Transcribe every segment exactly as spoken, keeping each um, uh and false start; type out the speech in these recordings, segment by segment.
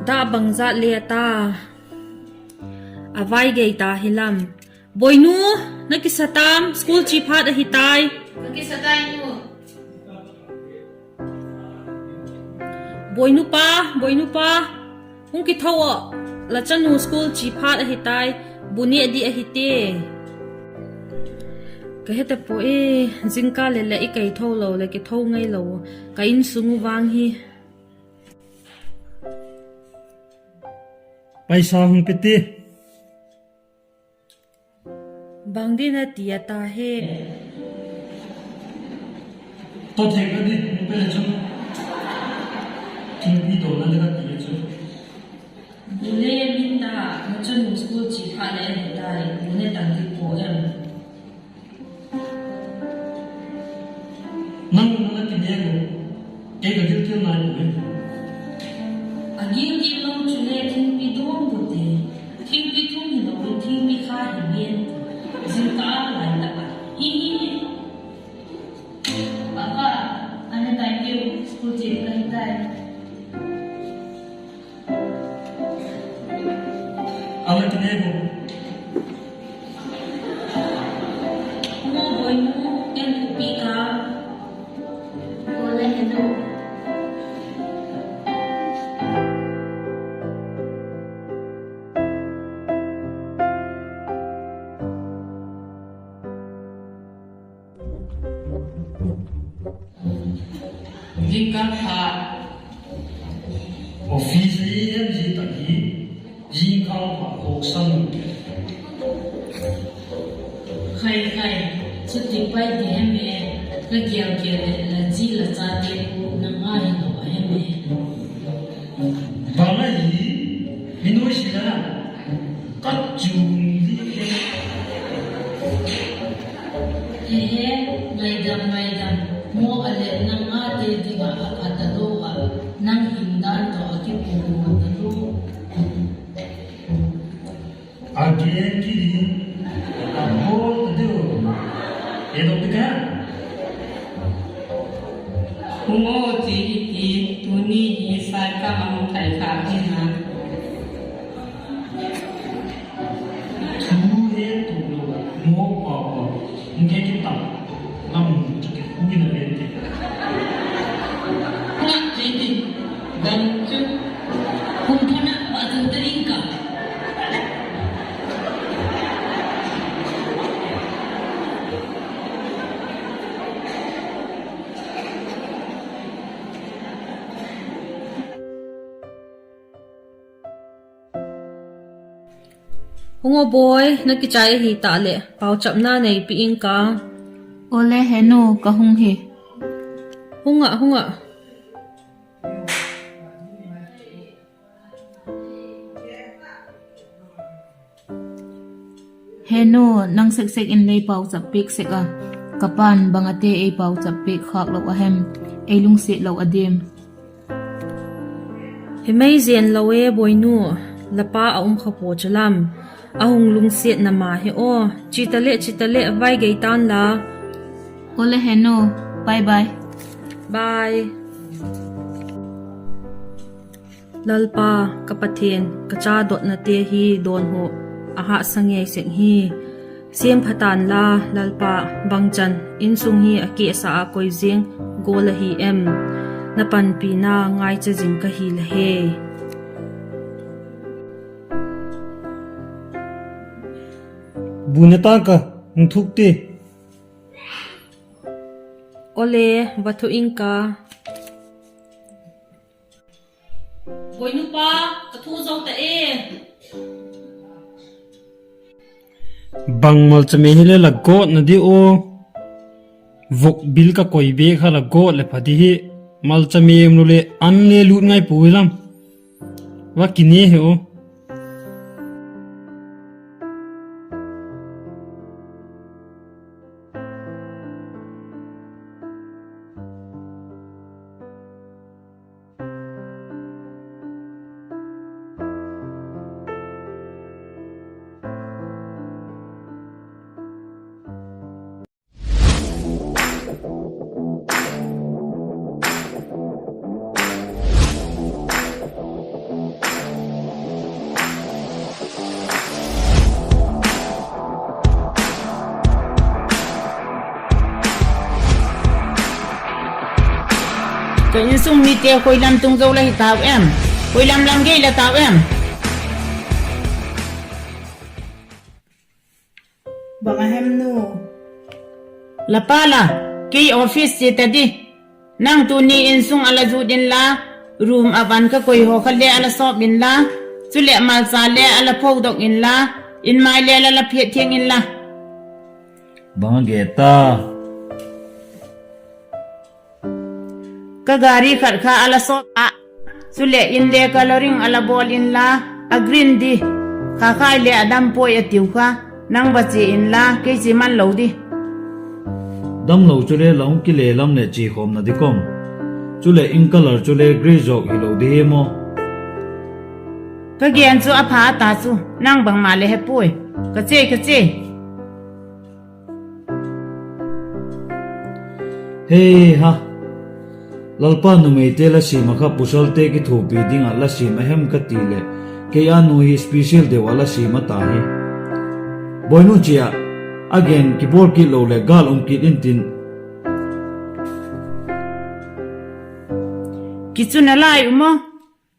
Dah bangzat le a ta, a vai gei ta hi lam. Boinu, na kisa tam, school chi phat ahi tai. Boinu pa, Boinu pa, hung kitho aw, la chanu school chi phat ahi tai, bu neh di ahi te. Ka he ta pua e, zingkal le leh i kei tho lo leh kitho ngai lo, ka insung u vang hi. Paisa hung pe ti. Bang din a ti a ta he. To thei ka di, hung pe le chu. Thingpi dona le ka ti chu. Bu le min ta, na chanu school chi phat le ahi tai, bu ne tang di pua em. Nang na la kinêk u, kei ka gilkial nai pua e. A gilkial lo chule thingpi dawng bu te, thingpi thum hilo in thingpi kha hi bian, zingkal lai tak a. Hi hi hi. Papa, a ne tai keu, school chi ka hi tai. A la kinêk u. Mo Boinu, en pi ka. Aw le he nu. Zingkal pha. Office hi en zi tak hi, zingkal pha khawksan. Khai khai, chuti pai ti hem e, ka gel gel leh la zi la chate khu nang a hilo a hem e. Bang ahi, mi nuai si la, ka chu di e. He he, ngaidam ngaidam, maw a leh nang ate ding ah a pha talo a, nang hin dan tawh a kipuang talo. A gen kit in, a bawl ta diu. E dok ti ka. Hung aw chi hi ti, tuni hi Saikam a hung thai kha hi na. Thu he tu lo, mo pa pa, nge ki ta, lam chu ki hu ki na ve ti. Nga ti ti, dam chu, hung pha na pa chu ta ding ka. Hung aw Boi, na kichai ahi ta leh, pauchapna nei pi ing ka. Aw le he nu, ka hung hi. Hung ah, hung ah. He nu, nang sek sek in lei pauchap piak sek a, ka pa'n bang a te ei pauchap piak khâk lo a hem, ei lungsiat lo a diam. Hi mai zen lo e Boinu, la pa a um kha pua chu lam, a hung lungsiatna ma hi aw, chi ta leh, chi ta leh, vai gei ta'n la. Aw le he nu, bye bye. Bye. Lalpa, ka Pathian, ka cha dotnate hi dawnhu a hahsa ngei sek hi. Siam pha ta'n la, Lalpa, bangchan insung hi a kiasa a koi ziang gual ahi em? Na panpina ngaicha zing ka hi la he. Bu ne ta ka, hung thuk ti. Awle, va thu ing ka. Boinu pa, ka thu zo ta e. Bang malchame hile la gawtna di aw. Vok bil ka koi bek kha la gawt leh pha di hi. Malchame umlo leh an le lut ngai puai lam. Va kine he aw. Ka insung mite khoi lam tung zo la hi tau em? Khoi lam lam gei la tau em? Bang a hem nu? La pa la, kei office chia ta di. Nang tuni insung a la zut inla, room a van ka koi haw kha le a la sawp inla, chuleh malcha le a la phodok inla, in mai le la la phiat thiang inla. Bang a ge ta? Ka gari khat kha a la sawp a, chuleh in le colouring a la bawl inla, a green di, kha khai le a dam puai a tiu kha, nang va chia inla, kei chia man lo di. Damlo chule la hung kile lam leh chia khawmna di kam. Chuleh in colour chule grey zawk hilo di hi maw? Ka gen chu a pha ta chu, nang bangma le he puai. Ka chia, ka chia. He ha, Lalpa numeite la siam ah kha pasalte kithuapi ding ah la siam a hem ka ti leh, kei a nu hi special deu ah la siam a ta hi. Bawinu chia, a gen kibawl kit lo leh gâl um kit intin. Kichun a lai u maw?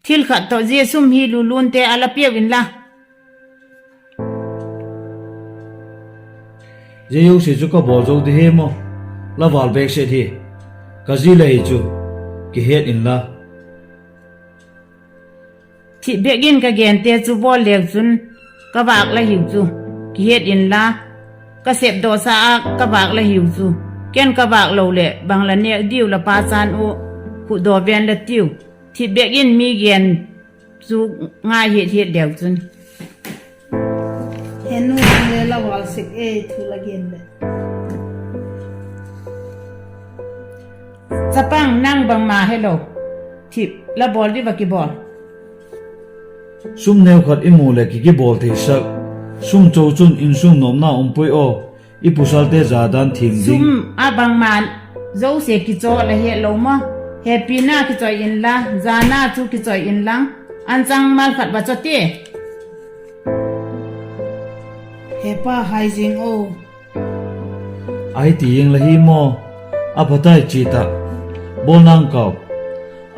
Thil khat tawh zia sum hi lulunte a la piau inla. Zia zosia chu ka bawl zo di hi maw? La vâl bêk set hi. Ka zi la hi chu kihet inla. Thip bêk in ka gente chu bawl leu chun ka vâk la hiu chu kihet inla. Ka sepdawsa ah ka vâk la hiu chu, ken ka vâk lo leh bang la nêk diu la pa chan u, khutdaw ven la tiu. Thip bêk in mi gen chu ngai hiat hiat leu chun. He nu, nang le la vâl sek e, thu la gen leh. Chapang, nang bangma helo. Thip la bawl di va kibawl. Sum neu khat i mu leh ki kibawl theisak. Sum cho chun insung nopna um puai aw. I pasalte za dan thiam ding. Sum a bangma zosia kichaw la het lo maw? Hepina kichawi inla, zana chu kichawi inlang, anchang mal khat va chaw ti. He pa, hai zing o. Ahi ti ing la hi maw? A pha tai chi ta. Bawl nang kau.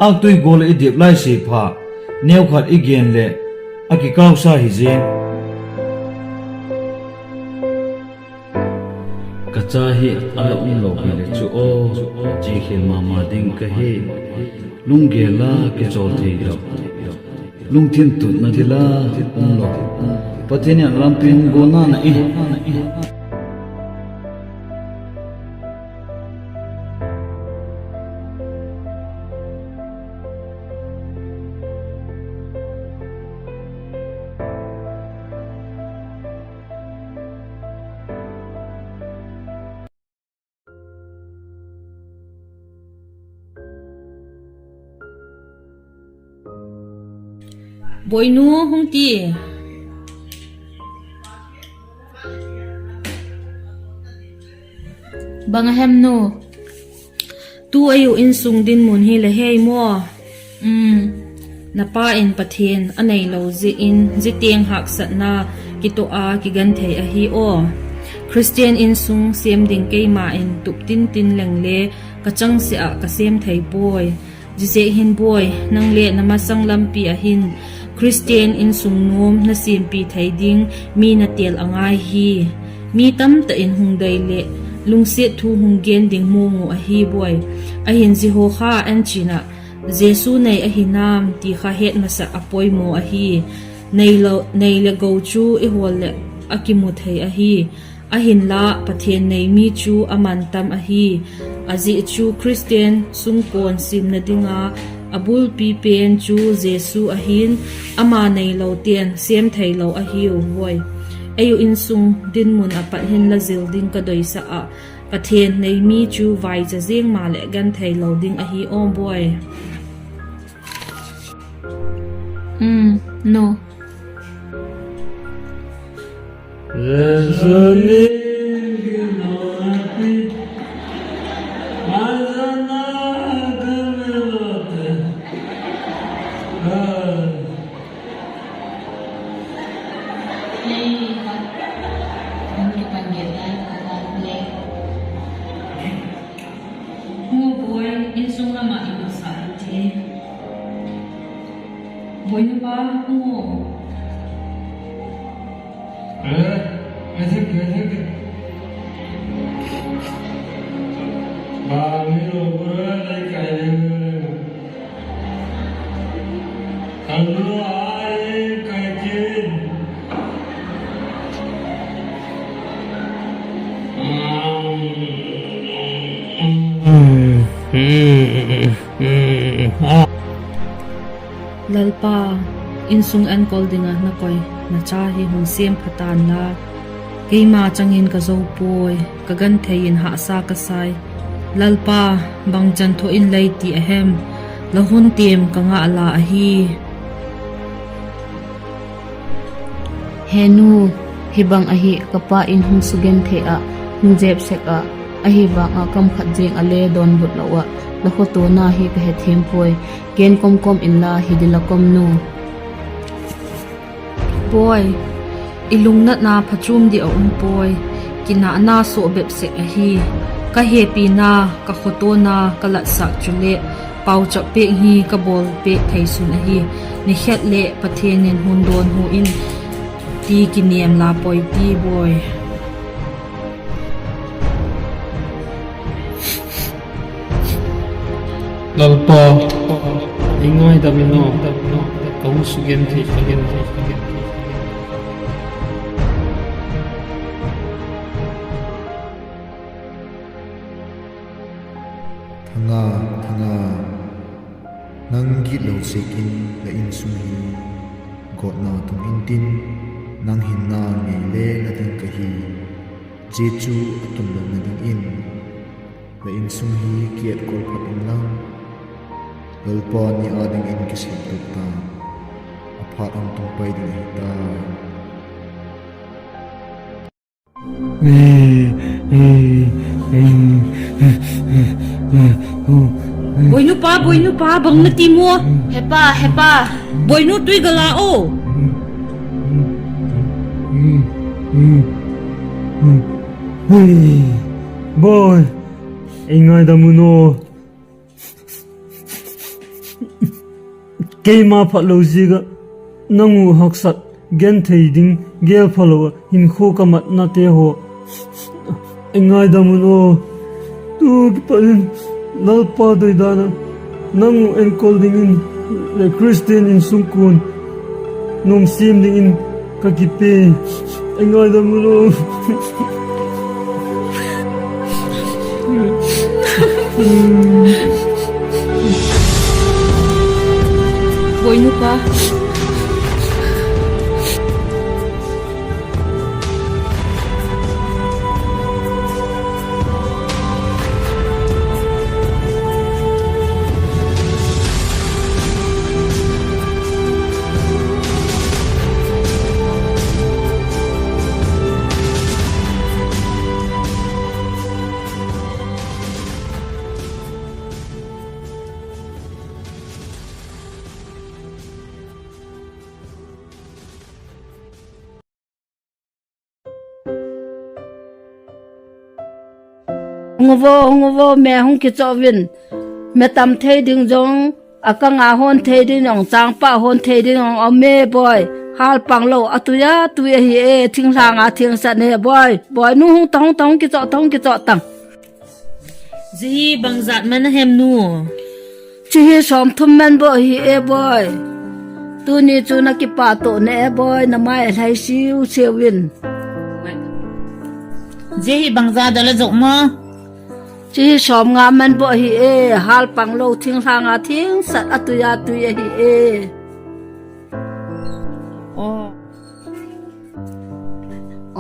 Âktui gual ah i dip lai si pha, neu khat i gen leh a kikâusa hi zing. Ka cha hi a la um lo hileh chu aw, chi khel ma ma ding ka hi. Lunggel la kichawl thei lo, lungthim tutna ding la um lo. Pathian in a lampi hung guatna na i. Boinu, hung ti. Bang a hem nu? Tu ei u insung dinmun hi la hei maw? Na pa in Pathian a neilo ziakin zia tiang haksatna kituak a kigen thei ahi aw. Khristian insung sêm ding keima in tup tintin leng le ka chang seh ah ka sêm thei puai. Ziaziak hin buai, nang le na masang lampi ah hin Khristian insung nuam na siampi thei ding mi na têl a ngai hi. Mi tamtak in hung dei leh lungsiat thu hung gen ding mawng u ahi buai. Ahin zia haw kha en chin ah, Jesu nei ahi nam ti kha het masak a poimaw ahi. Nei leh go chu i hawl leh a kimu thei ahi. Ahinla Pathian nei mi chu a man tam ahi. A ziak chu Khristian sungkuan simna ding a a bulpi pen chu Jesu ahi'n, ama neilote'n sêm theilo ahiu buai. Ei u insung dinmun ah pat hin la zil ding ka doisak ah, Pathian nei mi chu vaicha ziang maleh gen theilo ding ahi aw buai. Hung buai, insung lam ah i masa Boinu pa, hung aw. Eh, eh, thek, eh, thek, eh. Ba, mi lo, bro, lai kai le. Alo, ai, kai kin. Lalpa, insung enkol ding ah na koi na cha hi hung siam pha tan la, keima chang in ka zo puai, ka genthei in hahsa ka sai. Lalpa, bangchan tho in lei ti a hem, la hun tiam ka ngah la ahi. He nu, hi bang ahi, ka pa in hung sugenthei ah, hung zep sek ah, ahi vang ah kam khat zing a le dawnbut lo ah, la khotuana hi ka hethiam puai, gen kawm kawm inla hi ding la kawm nu. Bawi, i lungnatna phachuam ding a um puai, kinahna suah bep sek ahi, ka hepina, ka khotuana ka latsak chu leh, pauchap pêk hi ka bawl pêk thei sun ahi, ni khat leh Pathian in hun dawn hu in, ti kiniam la poi ti bawi. Lalpa, ei ngaidam in aw, ka hung sugenthei, ka genthei, ka genthei. Thanga, Thanga, nang gitlo ziakin la insung hi gawtna tung intin, nang hinna ngei le la ding ka hi. Zia chu a tun lona dingin, la insung hi kietkol phat inlang, Lalpa ni â dingin kisêmtuak ta, a phat hung tung pai ding ahi ta. Boinu pa, Boinu pa, bang na ti maw? Hepa, hepa. Boinu, tui ga la aw. Bawi, ei ngaidam un aw. Keima phatlo ziak ah nang uh haksat genthei ding gêl phalo ah hinkhua ka matnate haw, ei ngaidam un aw. Tu kipat in Lalpa doi dan ah nang uh enkol dingin leh Khristian insungkuan nuam siam dingin ka kipia. Ei ngaidam un aw. Boinu pa. Hung vo, hung vo, me hung kichawk in. Me tam thei ding zong, a kang a hawn thei ding zong, changpa hawn thei ding zong um e bawi. Hâlpang lo a tui a tui ahi e, thinglhang a thingsat e bawi. Bawi nu hung ta, hung ta, hung kichawk ta, hung kichawk ta. Zia hi bangzat man a hem nu? Chi hi sawmthum man baw hi e bawi. Tuni chu na kipâk tawh ne e bawi, na mai a hlai siu siu in. Zia hi bangzat a la zok maw? Chi hi sawmnga man baw hi e, hâlpang lo thinglhang a thingsat a tui a tui ahi e.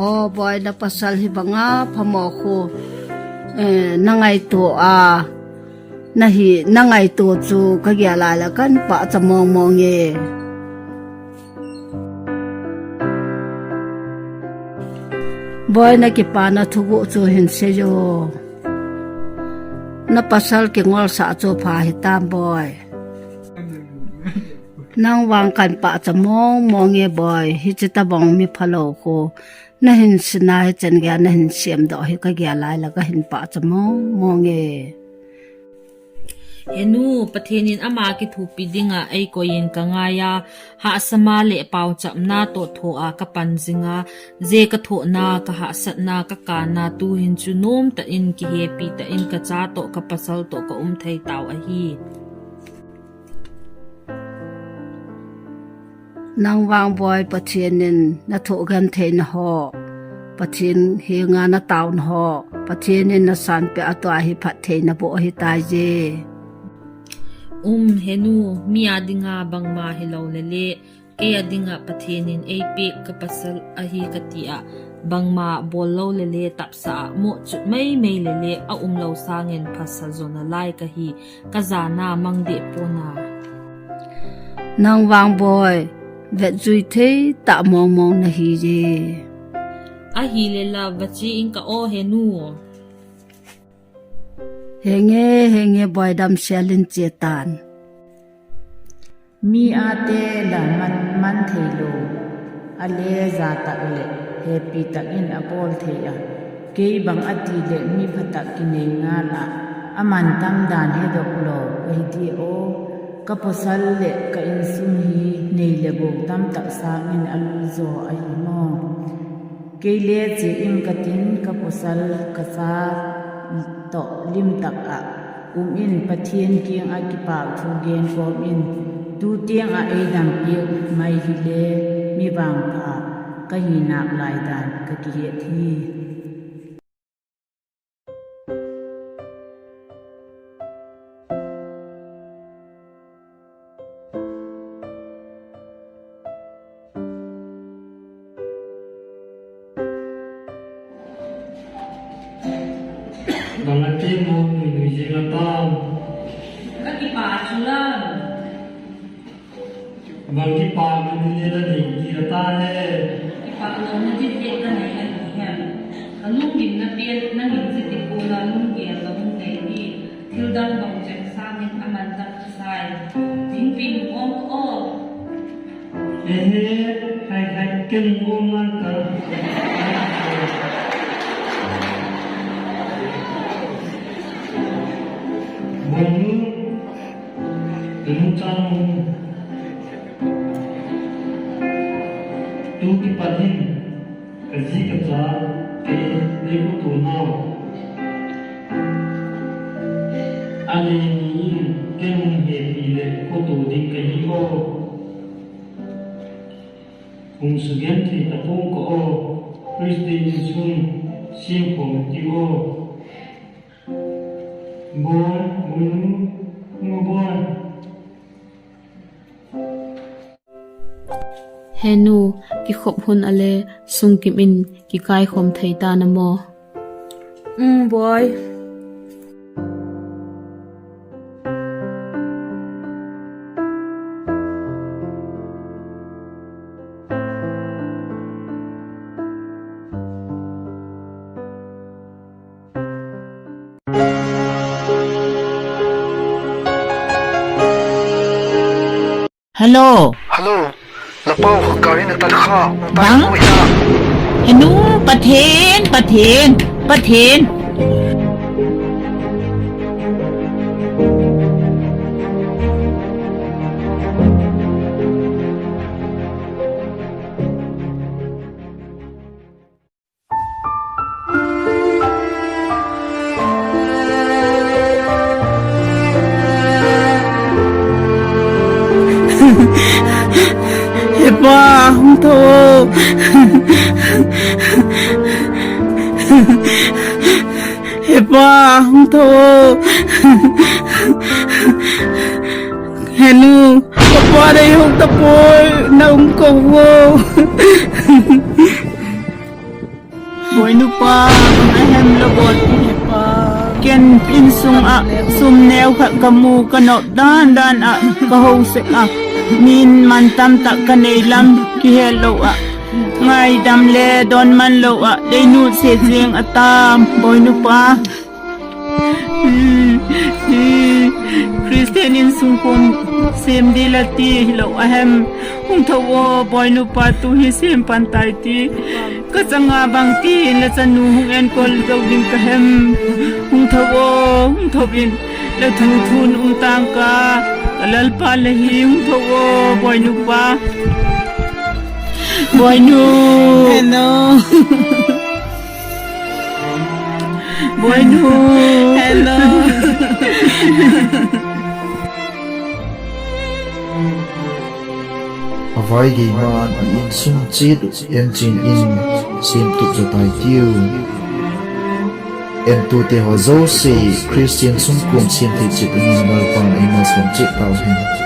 Aw bawi, la pasal hi bang a phamaw khu, na ngaitua a, na hi na ngaitua chu ka gêl lai la kan pâkcha mawng mawng e. Bawi, na kipâkna thuguh chu hin sei aw. Na pasal kingolsah chu pha hi tam bawi. Nang vang kan pâkcha mawng mawng e bawi, hichi tabang mi phalo khu na hin sin a, hi chen gei a na hin siamdok hi ka gêl lai la ka hin pâkcha mawng mawng e. He nu, Pathian in ama kithuapi ding ah ei koi in ka ngai a, hahsama leh pauchapna tawh thaw ah ka pan zing a, zia ka thawna, ka hahsatna, ka kânna tu'hin chu nuam tak in, kihepi tak in ka cha tawh, ka pasal tawh ka um thei tau ahi. Nang vang Bawi, Pathian in na thuak gentheina haw, Pathian hing a na tauna haw, Pathian in na sanpia a tua hi phattheina bawl ahi tai e. Um, he nu, mi â ding ah bangma hilo leh le, kei â ding ah Pathian in ei piak ka pasal ahi ka ti ah, bangma bawl lo leh le, taksa ah mawchut mai mai leh le a um lo sâng in phatsa zaw nalai ka hi, ka zana mang deh pua'n a. Nang vang Bawi, vetzui thei tak mawngmawng na hi e. Ahileh la, va chia ing ka aw, he nu. Henge, henge, Bawi, damsel in chia ta'n. Mi âte la man, man theilo, a le za tak leh hepi tak in a bawl thei a, kei bang a ti leh mi pha tak kinei ngal ah, a man tam dan hedok lo ka hi ti aw. Ka pawsal leh ka insung hi nei leh gou tam tak sâng in a lu zaw ahi maw. Kei le chia ing ka tin, ka pawsal ka cha tawh lim tak ah um in, Pathian kiang ah kipâk thu gen kawm in, tu tiang ah ei dampiak mai hile, mi vangpha ka hi nâk lai dan ka kihet hi. Bang a ti maw, nui nui zing a tam? Ka kipâk chu la. Bang kipâkna ding le la nei ti a ta le? Kipâklona ding bep ka nei ahi hem. Ka lunggimna pen nang in zia ti pua'n a lunggel ka hung nei hi. Thil dang bang cheng sâng in a man tak kisai. Ding pin awm aw. Ehe, hai hai, ken um ngal ka. Bang, ka nu chang, tu kipat hin ka zi ka cha kei lei khawtuanau, a le ni in ken hung hepi leh khawtua ding ka hi aw. Hung sugenthei ta pua'ng ka aw, Khristian insung siam khawm tiu aw. Bawi, Bawinu, Bawi. He nu, kikhop hun a le sungkim in kikaikhawm thei ta'n a maw? Bawi. Hello. Hello. La pau kha kâ in a tat kha. Bang? He nu, Pathian, Pathian, Pathian. He pa, hung tho. He pa, hung tho. He nu, ka pa dei hung ta puai, na um ko vo. Bawinu pa, bang a hem la bawl ti he pa. Ken insung ah sum neu khat ka mu, ka nop dan dan ah ka ho sek a. Min man tam tak ka nei lam kihe lo ah, ngaidam le dawn man lo ah dei nutsia ziang a tam, Bawinu pa. Khristian insung khun sêm ding la ti hilo a hem? Hung tho aw, Bawinu pa, tu hi sêm pan tai ti. Ka chang a bangti in la chanu hung enkol zo ding ka hem? Hung tho aw, hung tho in. La thu thun um tang ka, ka Lalpa la hing tho aw, Boinu pa. Boinu. Hello. Boinu. Hello. A vai gei man i insung chiat uh en chin in siamtup zaw tai tiu. Entute haw zosia Khristian sungkuan siam thei chiat dingin Lalpa'n ei malsawm chiat tau hen.